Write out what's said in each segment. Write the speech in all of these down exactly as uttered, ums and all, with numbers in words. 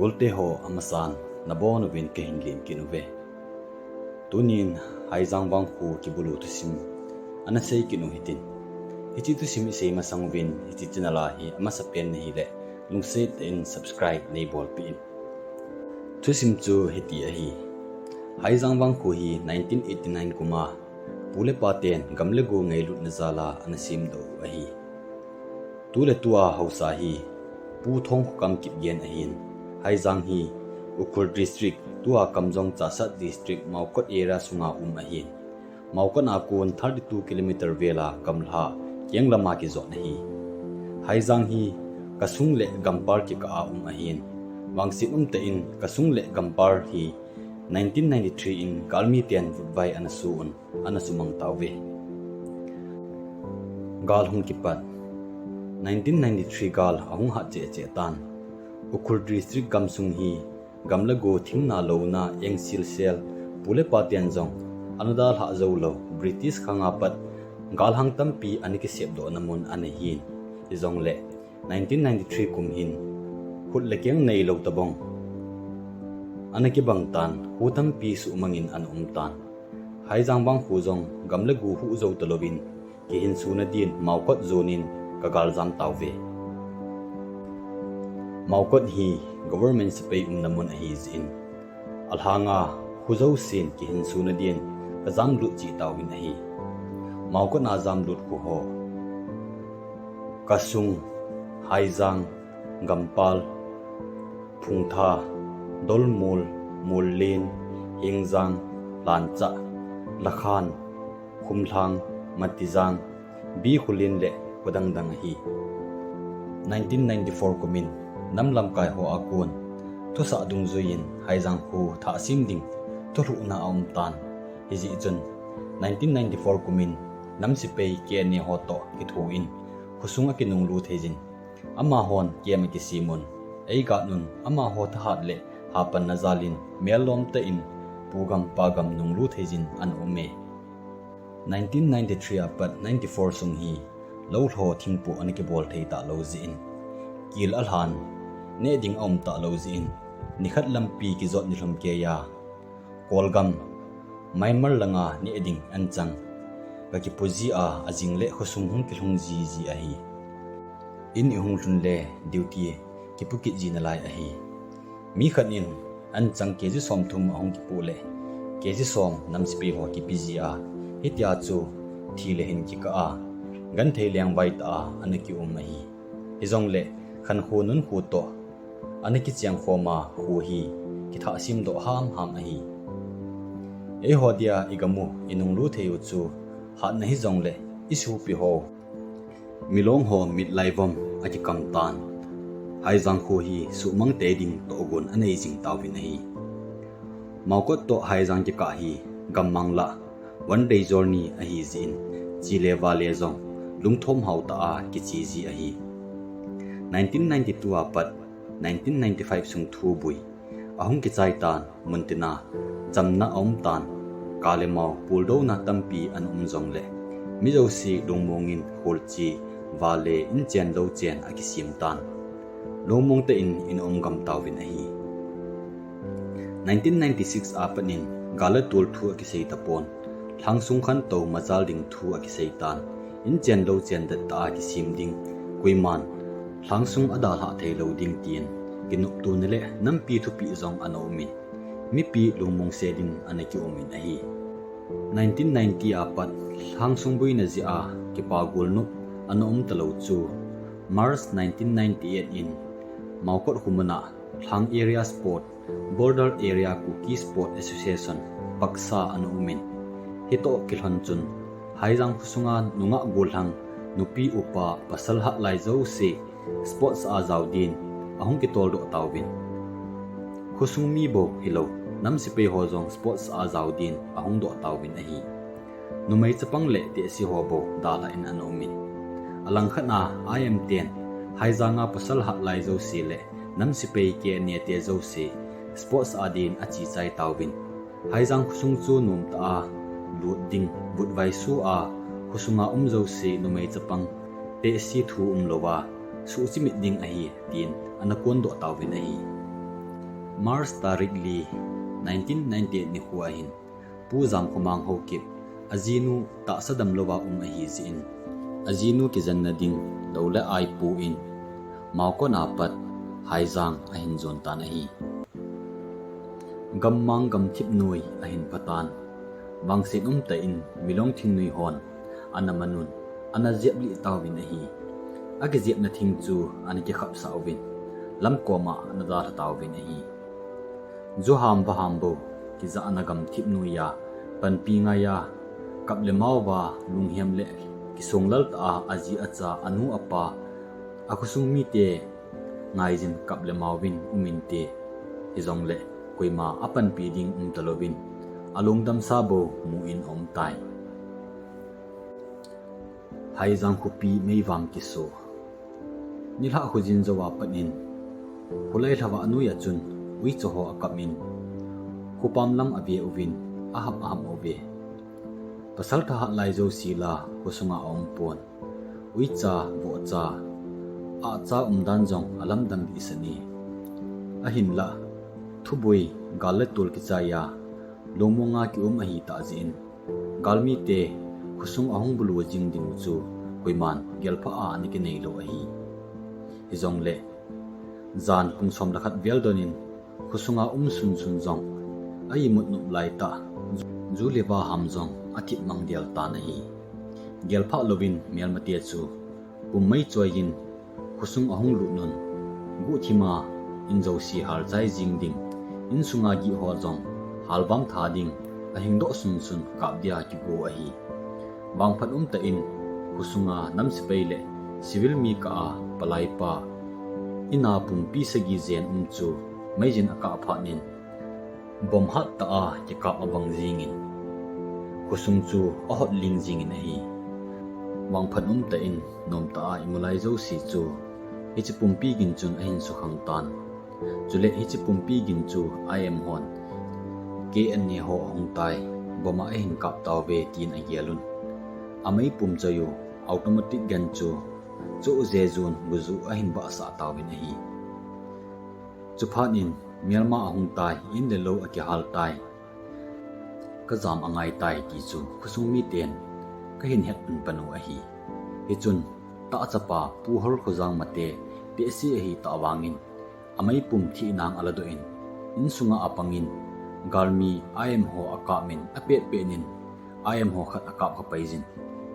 Golte ho amasan, nabonchauvin kahin len kit uve. Tunin Haijang vangkho kibulu thusim ana sei kit u hitin. Hiche thusim isei masang uvin hiche channel a hi amasapen nahile, lungset in subscribe neibolpeh in. Thusim chu hiti ahi. Haijang vangkho hi nineteen eighty-nine kum a pu le pa ten gam le go ngailutna jal a ana semdoh u ahi. Tu le tua haosa hi Pu Thongkhokam Kipgen ahin. Haijang hi Ukhrul District, tua Kamjong Chassad District, Maokot area sunga um ahin. Maokot a kon thirty-two kilometer vel a gamlha keng lama kijot ahi. Haijang hi kasung le gampal kikah a um ahin. Vangset umtah in kasung le gampal hi nineteen ninety-three in galmi ten vutvai ana su un, ana sumang tauve. Gal hung kipat. Nineteen ninety-three gal ahung hat cheh cheh tan. Ukhrul District gamsung hi gam le go thingna louna engsilsel, pu le pa ten jong ana dalhah jou lou, British khang a pat galhang tampi ana kisepdohna mun ana hin. Hijongle nineteen ninety-three kum hin khut le keng neilou tabang ana kibang tan, kho tampi suhmang in ana um tan. Haijang vangkho jong gam le go huh jou talouvin, kihinsona din Maokot jon in kagaljam tauve. Maokot hi government sepai umna mun ahi jeh in, alhanga kho jousen kihinsona din kajamlut cheh tauvin ahi. Maokot a jamlut kho ho: Kasung, Haijang, Gampal, Phungtha, Dolmul, Mullin, Hingjang, Lanchah, Lakhan, Khumlhang, Matijang, Bikhulin le kho dang dang ahi. Nineteen ninety-four kum in nam lamkai ho a kon thusah dungjuiyin Haijang kho thah sem ding thulhuhna aum tan. Hijeh chun nineteen ninety-four kum in nam sepai K N A ho toh kitho in khosung akinunglu thei jin, amahon camp akisem un, eigah un, amaho thahat le hapanna jal in mel lom tah in pu gam pa gam nunglu thei jin ana um e. Nineteen ninety-three a pat ninety-four sung hi lou lho thingpoh ana kibol thei talou jeh in, kil alhan, neh ding aum talou jeh in, nikhat lampi kijot nilhum keiya Kolgam, Myanmar langa neh ding anchang gakipu jia, ajing le khosung hung kilhung jiji ahi. In ihung lhun le duty kipu kit ji nalai ahi. Mi khat in anchang K G somthum ahung kipoh le K G som nam sepai ho kipe jia, hitia chu thi le hin kikah a, genthei lengvai tah a ana kium ahi. Hijongle khankho nunkho toh ana kicheng khom a, kho hi kithah semdoh hamham ahi. Eiho dia igam u inunglu thei u chu hatna hijongle isopi ho Milong ho mitlai vom akikam tan. Haijang kho hi suhmang tei ding tohgon anei jing tauvin ahi. Maokot toh Haijang kikah hi gammang lah one day journey ahi jeh in, che le vale jong lungthom hao tah a kiche ji ahi. Nineteen ninety-two a pat nineteen ninety-five sung thuboi ahung kichai tan, muntina chamna aum tan, ka le mao puldouna tampi ana um jongle, mi jouse lungmong in kholche, vale, inchen louchen akisem tan. Lungmong tah in ina um gam tauvin ahi. Nineteen ninety-six a pat in gal le tol thu akisei tapon, lhangsung khantou machal ding thu akisei tan, inchen louchen det tah a kisem ding, koiman lhangsung adalhah theilou ding tin, kinoptona le nampi thupeh jong ana um in, mipi lungmong set in ana kium in ahi. Nineteen ninety a pat lhangsung boina jeh a kipa golnop ana um talou chu, March nineteen ninety-eight in Maokot khomun a Lhang Area Sport, Border Area Kuki Sport Association, PAKSA ana um in, hitoh kilhon chun Haijang khosunga nungah gollhang, nupi upa, pasal hatlai jouse sports a jao din ahung kitoldoh tauvin, khosung mi bou hilou, nam sepai ho jong sports a jao din ahung doh tauvin ahi. Numei chapang le tehse ho bou dalhah in ana um in, alangkhat a I M ten Haijang a pasal hatlai jouse le nam sepai K N A te jouse sports a din ache chai tauvin, Haijang khosung chu nomtah a lut ding, vutvai su a khosunga um jouse numei chapang tehse thu umlouva suhchimit ding ahi, tin ana kondoh tauvin ahi. March tarik li, nineteen ninety-eight nikho ahin, Pu Jamkhomang Haokip, ajinu tahsa damlouva um ahi jeh in, ajinu kijenna ding lou le ai pu in, Maokon a pat Haijang ahin jon tan ahi. Gammang gamthip noi ahin phatan, vangset umtah in milong thingnoi hon ana manun, ana jeplih tauvin ahi. Akijepna thing chu ana kikhapsah uvin, lamkoma ana dalha tauvin ahi. Ju ham va ham bou, kijahna gamthip noiya, panpi ngaiya, kap le mao va, lunghem le kisonglal tah a, aji acha, anu apa, akhosung mite ngaijin kap le mao vin um inte, hijongle koima apanpi ding umtalouvin, alungdamsa bou mu in aum tai. Haijang khopi meivam kiso. Nilhah khojin jouva pat in, kholai lhavah noiya chun uicha ho akap in, khopam lam ave uvin, ahap ahap uve. Pasal thahat lai jouse la khosunga aumpon. Uicha, vohcha, ahcha umdan jong alamdang behseh e. Ahinlah, thuboi, gal le tol kichaiya, lungmonga kium ahitah jeh in, galmite khosung ahung bulu jing ding u chu koiman gelphah a ana kinei lou ahi. Hijongle, jan pung som le khat vel don in khosunga um sunsun jong a imut nop laitah, ju le va ham jong athip mang del tan ahi. Gelphah louvin melmate chu pummei choiyin khosung ahung lut un, guhthima in jouse halchai jing ding, insunga gih ho jong halvam tha ding, ahingdoh sunsun kap dia kigo ahi. Vangphat umtah in khosunga nam sepai le civil mi kah a palaipa, ina pumpi sagi jen um chu meijin akap phat in, bomb hattah a kikap abang jingin, khosung chu ahot ling jingin ahi. Vangphat umtah in, nomtah a imu lai jouse chu hiche pumpi gin chun ahin sukhang tan. Chule hiche pumpi gin chu I M hon K N A ho ahung tai, bomb a ahin kap tauve tin agel un. Ameipum choi u automatic gun chu chu jejun guju ahin bahsah tauvin ahi. Chuphat in melma ahung tai, in le lou akihal tai, kajam angai tai ti chu khosung miten kahin het pan pan u ahi. Hichun tahchapa Pu Holkhojang Mate tehse ahitah vangin, ameipum thih nang aladoh in, insunga apangin, galmi I M ho akap in apet pet in, I M ho khat akap kha paijin.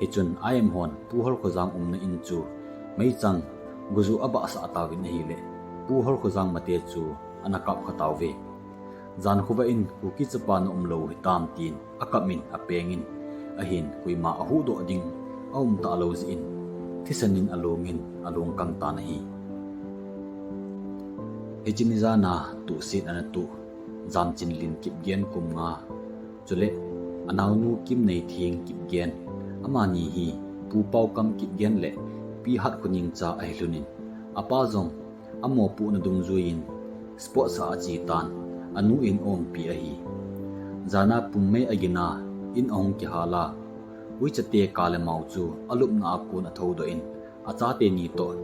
Hichun I M hon Pu Holkhojang umna in chu meichang guju abahsah tauvin ahile, Pu Holkhojang Mate chu ana kap kha tauve. Jan khovah in Kuki chapa na umlou hitam tin akap in apengin, ahin koima ahuhdoh ding aum talou jeh in, thisan in alongin along kang tan ahi. Hiche ni jana tuhset ana tuh Jamchinlin Kipgen kum nga, chule anaonu Kimneitheng Kipgen, amani hi Pu Paokam Kipgen le Pi Hatkhoning cha ahilhon in, apa jong amopohna dungjuiyin sports a ache tan, anu in aumpi ahi. Jana pummei agin a in ahung kihal a, uichate kap le mao chu alupna a kon athoudoh in, achate ni toh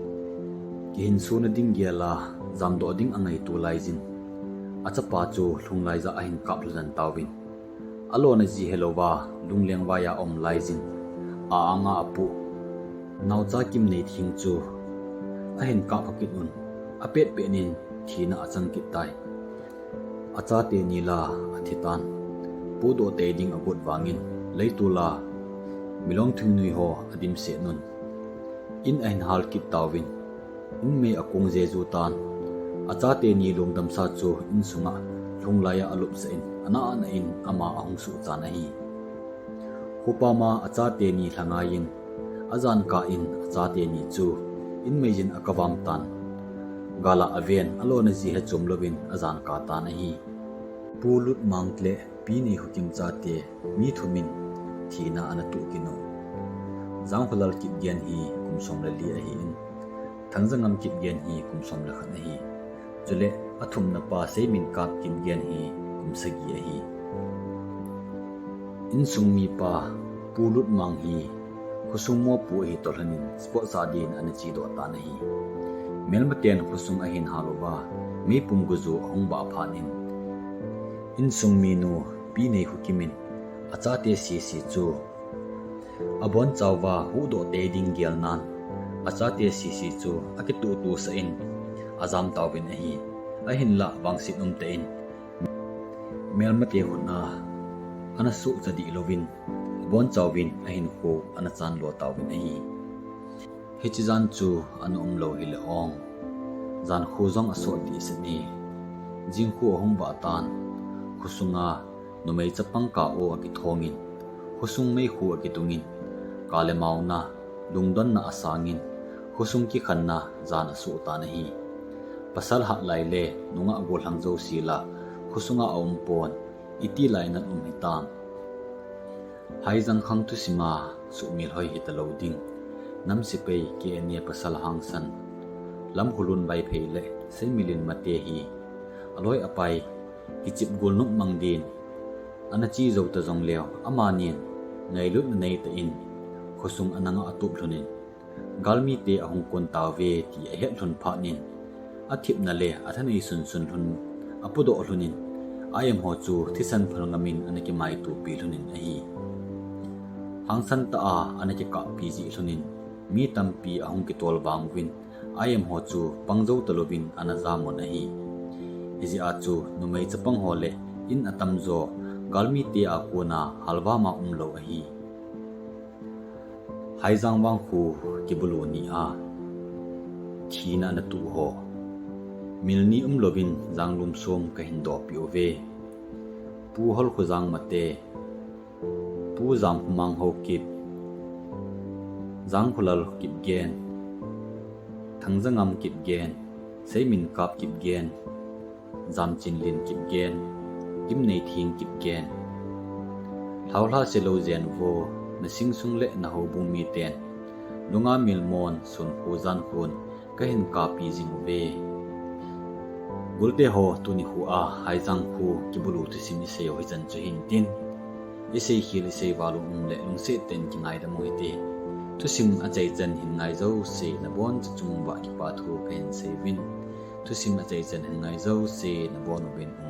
kihinsona ding gel a jamdoh ding angaito laijin, achapa chu lhunglai jah ahin kap lhujen tauvin, alona ji helouva lunglengvai a aum laijin, a-anga apoh naocha Kimneitheng chu ahin kap kha kit un, apet pet in thina achang kit tai. Achate ni la athi tan. Podoh tei ding agot vangin, leitol a milong thingnoi ho adimset un, in ahin hal kit tauvin, in mei akong jeju tan. Achate ni lungdamsa chu insunga lhunglai a alupsah in, ana ana in ama ahung suhchan ahi. Khopam a achate ni lhangaiyin, ajankah in achate ni chu in meijin akavam tan. Gal a aven, alona ji hechom louvin ajankah tan ahi. Pu Lutmang le Pi Neihokkim chate mi thum in thina ana tuh kit u. Jangkholal Kipgen hi kum som le li ahin, Thangjangam Kipgen hi kum som le khat ahi. Chule athumna pa Seiminkhap Kipgen hi kum sagi ahi. Insung mipa Pu Lutmang hi khosung mopo ahi toh lhonin sports a din ana chedoh tan ahi. Melmaten khosung ahin hal uva, meipum guju ahung bah phat in, insung minu Pi Neikhokim in achate sese chu abonchauva huhdoh tei ding gelnan, achate sese chu akituhtuh sah in ajam tauvin ahi. Ahinlah vangset umtah in melmate khut a ana suhcha dih louvin, abonchauvin ahinkho ana chanlo tauvin ahi. Hiche jan chu ana umlou hile ong, jankho jong asot dehset e. Jingkho ahung bah tan, khosunga numei chapang kah-o akithongin, khosung meikhu akitungin, kale maona, lungdonna asangin, khosung kikhenna jan asoh tan ahi. Pasal hatlai le nungah gollhang jouse la khosunga aumpon, iti lainat um hitam. Haijang khang thusima suhmil hoi hitalou ding. Nam sepai K N A pasal hangsan, Lamkholun Vaiphei le Seiminlen Mate hi aloi apai kichep gol nopmang din ana che jou ta jongleu, amanin ngailutna neitah in khosung ana ngah tup lhonin, galmite ahung kon tauve ti ahet lhon phat in, athepna le athanei sunsun lhon apodoh lhonin, I M ho chu thisan phal ngamin ana kimaitopi lhonin ahi. Hangsan tah a ana kikahpi jeh lhonin, mi tampi ahung kitol vang uvin, I M ho chu pang jou talouvin ana jamun ahi. Hijeh a chu numei chapang ho le in atamjo galmite a kona halvama umlou ahi. Haijang vangkho kibulu ni a thina ana tuh ho, mil ni umlouvin janglum som kahin dohpeh uve. Pu Holkhojang Mate, Pu Jamkhomang Haokip, Jangkholal Kipgen, Thangjangam Kipgen, Seiminkap Kipgen, Jamchinlen Kipgen, Kimneitheng Kipgen. Lhaolha selou jen uvo, na singsung le na houbung miten lunga milmon, sunkho jankhon kahin kahpi jing uve. Golte ho, tuni khoa Haijang kho kibulu thusim isei u hichan chu hintin, isei khel isei val u um le lungset tah in kingaidam u hite. Thusim achaichan hin ngai jouse nabonchauva kipathu kahin seiuvin, thusim achaichan hin ngai jouse nabon uvin um